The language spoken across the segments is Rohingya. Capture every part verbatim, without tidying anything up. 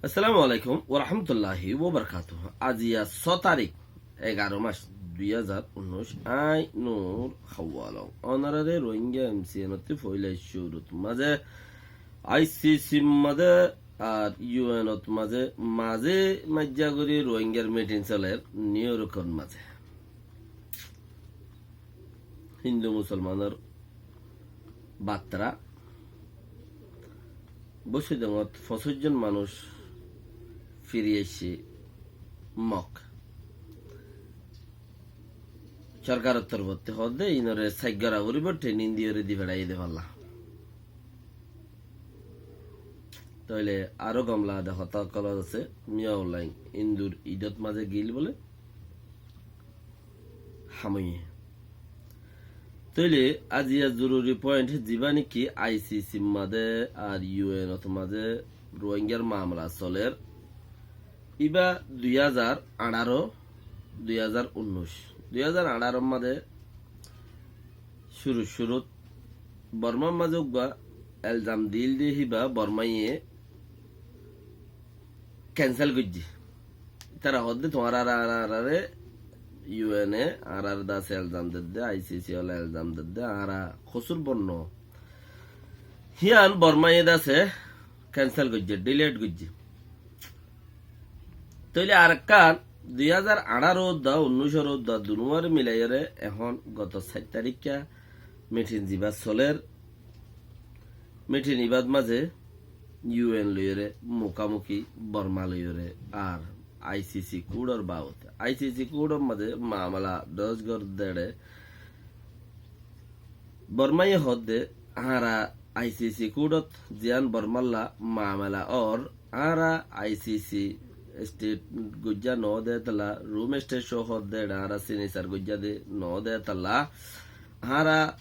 Assalamu alaikum warahmatulláhi wabarakátuhu. Aijja só tarík, egaró mac, dui házar unnúic. Añí Nur Hawalong. Ónoraré Rohingya M C N ottú foila cúrut mazé I C C mazé ar U N ot mazé, mazé maijja gorí Rohingyar mitin solér New Yorkot mazé. Hindu musolmanor batra. Bóci dengót foñsíc zon manúic firi aiccé Mok. Sorkaror torfóttu hoódde, inore saik gora foribó, trening diyóre di feçai de falla. Tóile aró gom lagede hotá ókkol asé, Miao Laing Indur idot mazé gil bóle hamoiye. Tóile aijja zoruri point zibá niki I C C mazé ar U N ot mazé Rohingyar mamela solér. Ibá dui házar añçáro, dui házar unnúic. Dui házar añçáro mazé cúru cúrut Bormar mazé uggúa elzam dil de híba Bormaye cancel goijjé. Tará hoódde tuáñra añára, añáráre U N e añáráre dase elzam dedde, I C C ole elzam dedde, añára kosúrbor no. Hían Bormaye dase cancel goijjé, delete goijjé. Tóile arekkán dui házar añçáro uddua, unnúicor uddua, dunuware milaiyóre ehón goto sair taríkka mitin zibá solér, mitin ibát mazé U N loiyóre mukamuki, Borma loiyóre ar I C C kudor babote. I C C kudor mazé mamela dos gor deçe Bormaye hoódde, añára I C C kudot ziyán Bormalla mamela ór, añára I C C state goijjá no de tolla, Rome state só hoódde, eçe añára signature goijjá de no de tolla, añára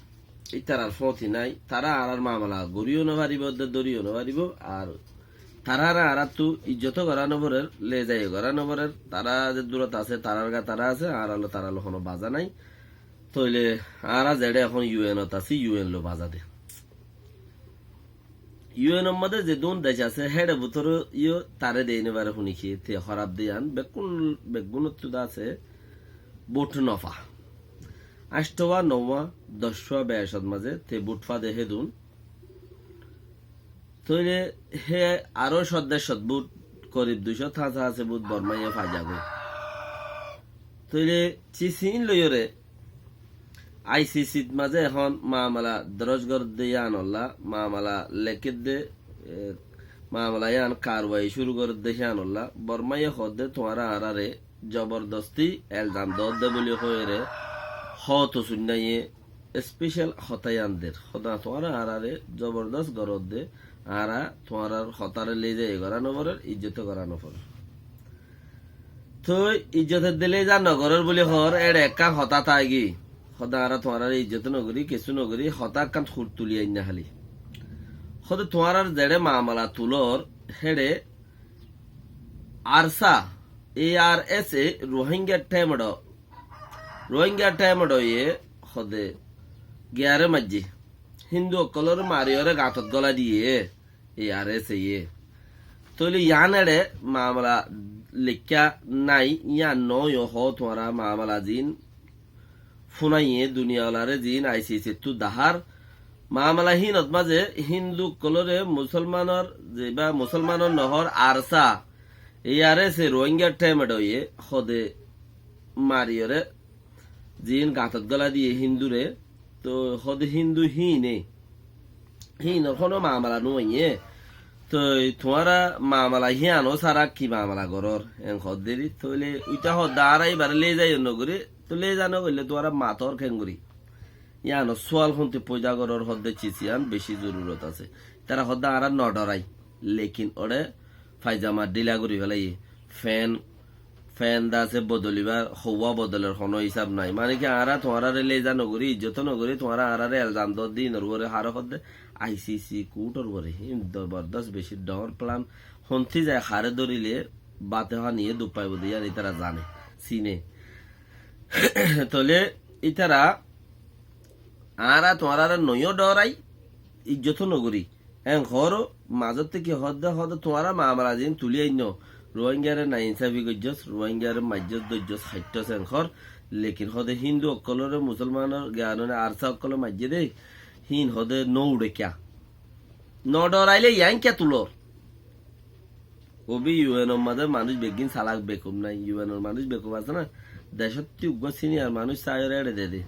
ítarar fóti nái, tará añárar mamela goríyo no faribó, de dóriyo no faribó, ar taráre añáráttu ijjot gorá no forer, lezai gorá no forer, tará ze durot asé, tarár gat tará asé, añárar lói tarár lói honó baza nái. Tóile añára zeçé ehón U N ot así, U N lói baza de. U N or mazé zedún dec asé, héçe bútore yó taré dei no fare, huni ki te hóraf de yián, bekkún, beggúnottu de asé, bút no fa. Añcthowa, nowwa, doccwa, becot mazé te bút fa de hédun. Tóile hé aró cót decót bút, korib dui cót háñsa háñse bút Bormaye fai zagói. Tóile cis iín loiyóre I C C t mazé ehón mamela doros gorédde yíanolla, mamela lekédde, e, mamela yían karwai cúru gorédde híanolla, Bormaye hoódde tuáñra añáráre zobordosti elzam doódde bóli hoiyóre, hoóto suinnáiye special hotá yían der. Hoódde tuáñra añáráre zobordos goródde, añára tuáñrar hotáre lezai gorá no forer, ijjote gorá no forer. Toi ijjote de lezai no gorér bóli hoór, éçe ekkán hotá táigiyói. Hoódde añára tuáñráre ijjote no gorí, kessú no gorí, hotá ekkán hur tuli ainná háli. Hoódde tuáñrar zeçé mamela tulór, héçe ARSA, A R S A, Rohingya Themed, Rohingya Themed ye hoódde giyaré maijjé. Hindu ókkolóre mariyóre gañtot gólai diyé, A R S A ye. Tóile yián éçe mamela leikká nái, yián noó yó hoó tuáñra mamela ziín fúnaiye duniya olaré ziín I C C ttú dahár. Mamela hínot mazé Hindu ókkolóre Musolmanor, zibá Musolmanor nohór ARSA, A R S A Rohingya Themed ye hoódde mariyóre ziín gañtot gólai diyé Hindure, toi hoódde Hindu híine, híinor honó mamela nuaiyé. Toi tuáñra mamela híano sára ki mamela gorór, en hoódde ri, tóile uite hoódde añára íbaré lezai no gorí, toi lezai no goillé tuáñra matór keéngorí? Yíanor súal hontí foida gorór hoódde cis yían bicí zorurot asé. Tará hoódde añára no dhorái, lekin óçe faizama dhíla gorí félaiyé, fen fen de asé bodolibar, houwá bodoler honó hísab nái. Mane ki, añára tuáñráre lezai no gorí, ijjot no gorí, tuáñra añáráre elzam doódde, inor uore haré hoódde I C C kudor uore. Híin zobordos bicí dhoóñr plan. Hontí zai haré dórile báte hániye duk faibo de yían ítara zane, sine. Tóile ítara añára tuáñráre noó dhorái, ijjot no gorí. En hoóro, Mazótte ki hoódde, hoódde tuáñra mamala ziín tulí ainnó, Ruáingaré nainsáfi goijjós, Ruáingaré maijjós, doijjós, haittós, en hoór, lekin hoódde Hindu ókkolóre, Musolmanor giyanore, Arsa ókkolóre maijjé dé, híin hoódde no uçé kiyá? No dhorailé yián kiyá tulór? Óbi U N or mazé manúic beggín salak, bekuf nái, U N or manúic bekuf asé ná, decótti uggúa siniyar manúic saiyóre éçe de dé.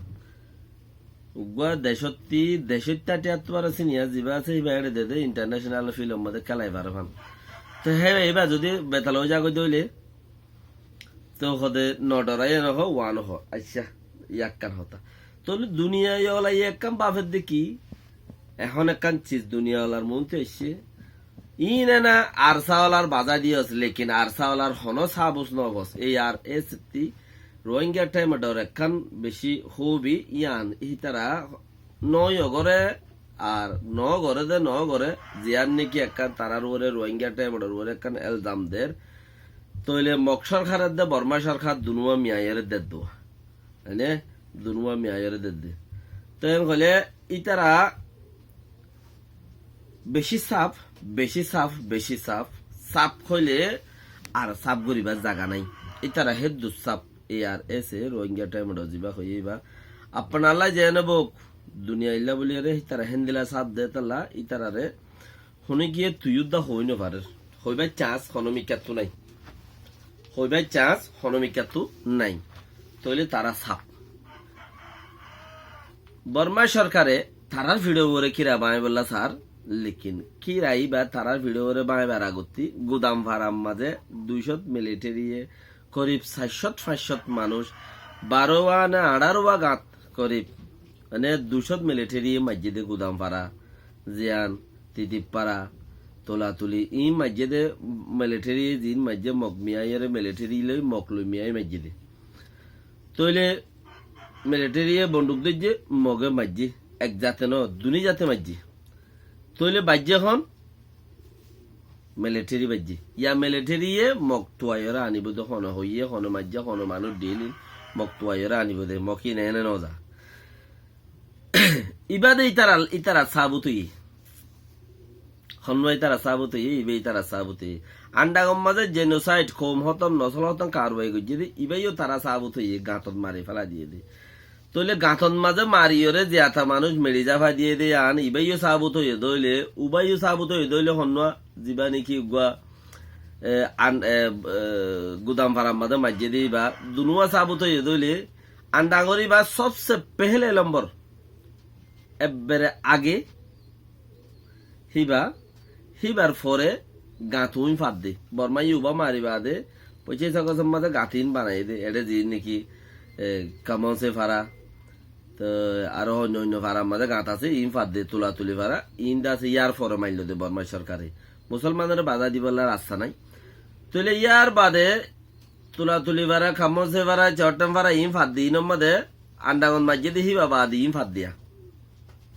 Uggúa decótti, decóitta tiyáttu bara siniyar zibá asé, híba éçe de dé, intarnecenal filor mazé kélai fare fán. Te hé, íba zodi betala ói zagói dé óile, te hoódde no dhoraiyé no hoó, uán hoó. Aiccá, yá ekkán hotá. Tóile duniyai ola yé ekkán bafedde ki? Ehón ekkán sis duniyai olar muúntu aiccé. Iín ena Arsa olar bazá diyós, lekin Arsa olar honó sabut no fos. Ei ar es ti Ruáinga thaimedor ekkán bicí hóbi yián hítara noó goré, ar noó goré de noó goré, ziyán néki ekkán tarár uore Ruáinga thaimedor uore ekkán elzam der. Tóile Mok sorkar edde Bormá sorkar dunúa miyaiyóre deddúa. Ene dunúa miyaiyóre dedde. Te en hoilé ítara bicí saf, bicí saf, bicí saf. Saf hoilé ar saf goríbar zaga nái. Ítara héddur saf, A R S e Rohingya thaimedor zibá hoiyé íba. Apnalla zene bók, duniyailla buliyóre ítara héndilla saf de tolla, ítarare hone giyé tui udda hoói no farer. Hoibár chans hono mikkattú nái. Hoibár chans hono mikkattú nái. Tóile tará saf. Bormá sorkare tarár fiçor uore kira bañaibolla sar, lekin kira íba tarár fiçor uore bañaibar agottí Gudam farar mazé duicót militariye korib saircót fañccót manúic, barówa ne añçárowa gañt korib, mane duicót militariye maijjé dé Gudam fara, ziyán, Titip fara, Tulatuli, iín maijjé dé militariye, ziín maijjé Mok miyaiyóre militari loi, Mok loi miyai maijjé dé. Tóile militariye bonduk dóijje, Moge maijjé, ek zate no, duní zate maijjé. Tóile baijjé hon, militari baijjé. Yá militariye Mok tuaiyóre anibó de hone hoiyé, hone maijjé, hone manúic dhílil, Mok tuaiyóre anibó de, Mok híin ene no za. Ibá de ítara, ítara sabut óiye. Honnúa ítara sabut óiye, ibá ítara sabut óiye. Andangor mazé genocide, koum hótom, nosol hótom karwai goijjé dé, ibáyo tará sabut óiye, gañtot mari félai diyé dé. Tóile gañtot mazé mariyóre ziyata manúic meçi zafai diyé dé yián, ibáyo sabut óiye dóile, ubáyo sabut óiye dóile honnúa, zibá néki uggúa, e, an, e, e, Gudam farar mazé maijjé dé íba, dunúa sabut óiye dóile, Andangor íba sobse pehle lombor, ebbere age, híba, híbar fore gañt uín fadde. Bormá yubá mari baade, poicíc Agostor mazé gañt iín banaiyé dé, eçé ziín néki, e, Kamonse fara, to aró oinno oinno farar mazé gañt asé, iín fadde, Tulatuli fara, iín de asé, yár fore maillo dé Bormá sorkare. Musolmanore bazá dibolla rasta nái. Tóile yár baade Tulatuli fara, Kamonse fara, Cottam fara, iín fadde, iínor mazé Andangot maijjé dé híba baade iín fadde.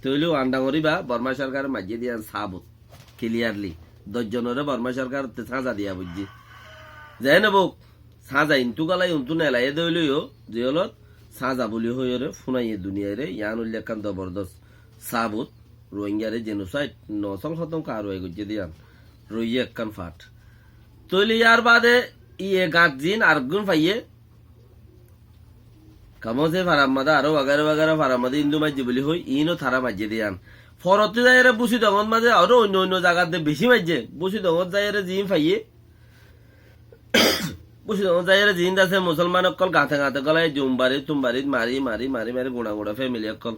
Tóile Andangor íba Bormá sorkare maijjé dé yián sabut, clearly. Doc zonore Bormá sorkar te sáñza diya boijjé. Zene bók, sáñza intú gálai untú nelaiyé dé óileyo, ze ólot sáñza buli hoiyóre fúnaiye duniyaire, yián óilde ekkán zobordos sabut, Rohingyare genocide, nosol hótom karwai goijjé dé yián, roiyé ekkán fath. Tóile yár baade iye gañt ziín areggún faiyé, Kamonse farar mazé aró wagera wagera farar mazé Hindu maijjé buli hoi, iíno tará maijjé dé yián. Forottí zaiyóre Busidongot mazé aró oinno oinno zagat de bicí maijjé. Busidongot zaiyóre ziín faiyé, Busidongot zaiyóre ziín de asé Musolman ókkol gañte gañte gólai, Jumbarit, Tumbarit mari, mari, mari, mari, guñça guñça family ókkol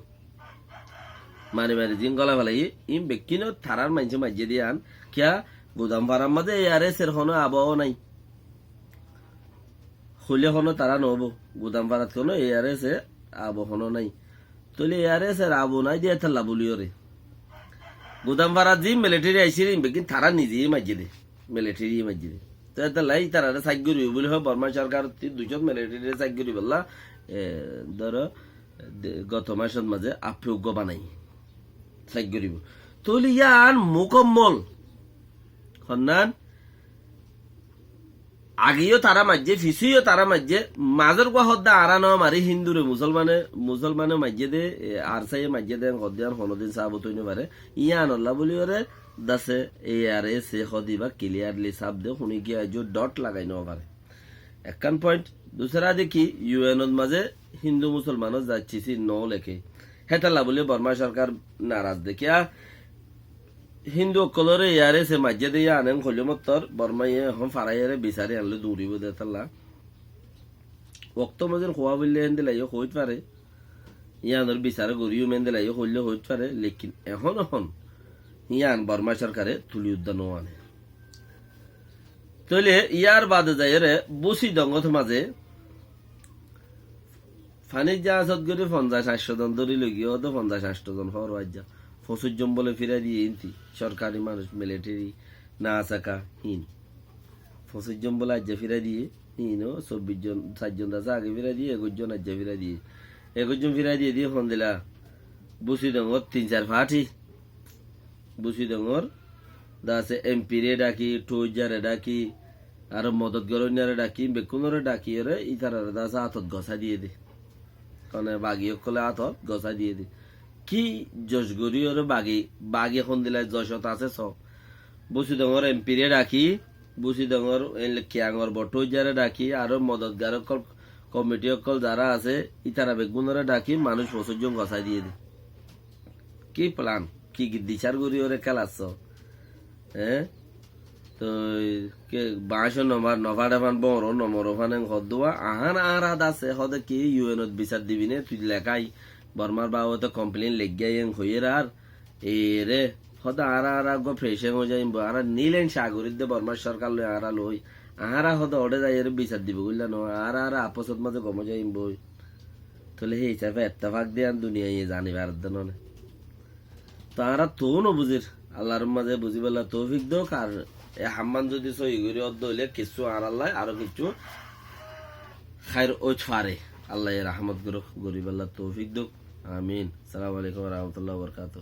mari mari ziín gólai felaiyé, iín bekkíno tarár maincé maijjé dé yián. Kiyá? Gudam farar mazé A R S er honó abó nái. Hoilé honó tará noóbo. Gudam farat honó A R S er abó honó nái. Tóile A R S er abó nái dé etolla buliyóre. Gudam farat ziín militari aiccí dé, iín bekkín tará nize maijjé dé. Militari maijjé dé. Te etolla ítarare sáit goríbo buli hoó, Bormá sorkar ti duicót militari sáit goríbolla, e, dóro, de, goto macót mazé affe uggúa banaiyé. Sáit goríbo. Tóile yián mukammol. Honnán, ageyó tará maijjé, fisóyo tará maijjé, mazór gua hoddá añára no mari, Hindure Musolmane, Musolmane maijjé dé, e, Arsaye maijjé dé, hoddé yián honódin sabut ói no fare. Yiánolla buli hoóre, Dase A R S e hóde ibá clearly sáf de, hone ki aijjó dot lagai no fare. Ekkán point, dusara de ki, U N ot mazé Hindu Musolmanor zaccisi no leké. Hétalla buli Borma sorkar naraz de. Kiyá Hindu ókkolore A R S e maijjé de yían en hoilé mottor Bormaye ehón faraiyóre bisar yían loi duñribó de hétalla. Okto mozin hoó foille héndilla yó hoit fare. Yíanor bisar goríyum héndilla yó hoille hoit fare. Lekin ehón ehón yían Borma sorkare tuli udda no ane. Tóile yíar bade zaiyóre Busidongot mazé fanir jahásot gorí fonzaic añctho zon dóri loi giyé, óde fonzaic añctho zon hoór aijja. Foñsíc zon bóle firai diyé inti, sorkari manúic, militeri, na saka, híin. Foñsíc zon bóle aijja firai diyé, híin ó sobbic zon, sair zon dase age firai diyé, ekuic zon aijja firai diyé. Ekuic zon firai diyé de hondilla, Busidongot tin sair fati. Busidongor dase M P re dhaki, Toijare dhaki, aró modot goróinnare dhaki, bekkúnore dhakiyóre ítarare dase átot gosái diyé de. Mane bagi ókkole átot gosái diyé de. Ki joc goríyóre bagi, bagi hondilla jocot asé só. Busidongor M P re dhaki, Busidongor en Kiyangor bor Toijare dhaki, aró modotgar ókkol, komiti ókkol zara asé, ítara beggúnore dhaki, manúic foñsíc zon gosái diyé de. Ki plan? Ki, ki dicár gorí óre kélassó? Eé? Toi ke baáñco nomar, nofaçe fán, boóñro nomoró fán, en hoddúa. Añár, añára dase hóde ki U N ot bisar dibi né? Tui lekái, Bormar babote complain leiggái, en hoiyér ar. Ere, hóde añára, añára uggúa feceng ói zaiyum boi. Añára nil en ca gorídde Bormar sorkar loi añára loi. Añára hóde óde zaiyóre bisar dibo goilla no. Añára, añára afosot mazé gom ói zaiyum boi. Tóile hé hísafe ettefak de yían duniyaiye zani faredde no né. Toi añára toóu no buzír, Allar mazé buzíbolla toufik douk, ar e hammán zodi sóiyi gorí ódde óile kissú añárallai aró kissú háir óit fare. Allaye rahmot gorók, goríbolla toufik douk. Amin. Assalamu alaikum wa rahmatullahi wa barakatuhu.